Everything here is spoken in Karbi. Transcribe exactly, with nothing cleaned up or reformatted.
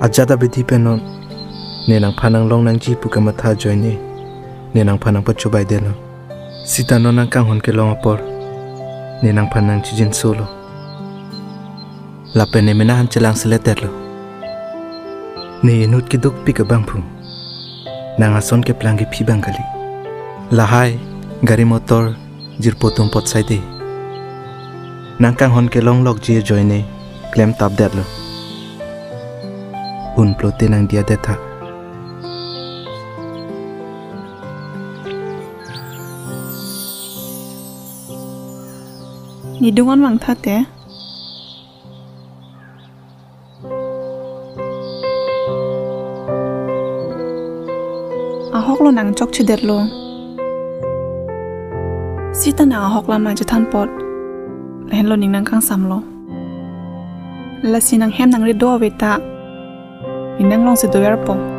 Ajat abidi pen non ne nangphan nanglong nangji pu kamatha ajoine ne nangphan nangpachobaidetlo. Sita non nangkanghon kelong apor ne nangphan nangchijinsolo. Lapen ne mena han chelangseletdetlo. Ne inut kedukpik abangphu nang ason keplang kephi abang kali. Lahai gari motor jirpo atum apot saide. Nangkanghon kelonglokji ajoine klemtapdetlo. Unplote nangdiyadet tha. Nidung-on vangtha te. Ahoklo nangchokchedetlo. Sita nang ahok lam nangchethan apot lahenlo ning nangkangsamlo. Lasi nanghem nangri do ave ta ning nanglongsi doverpo.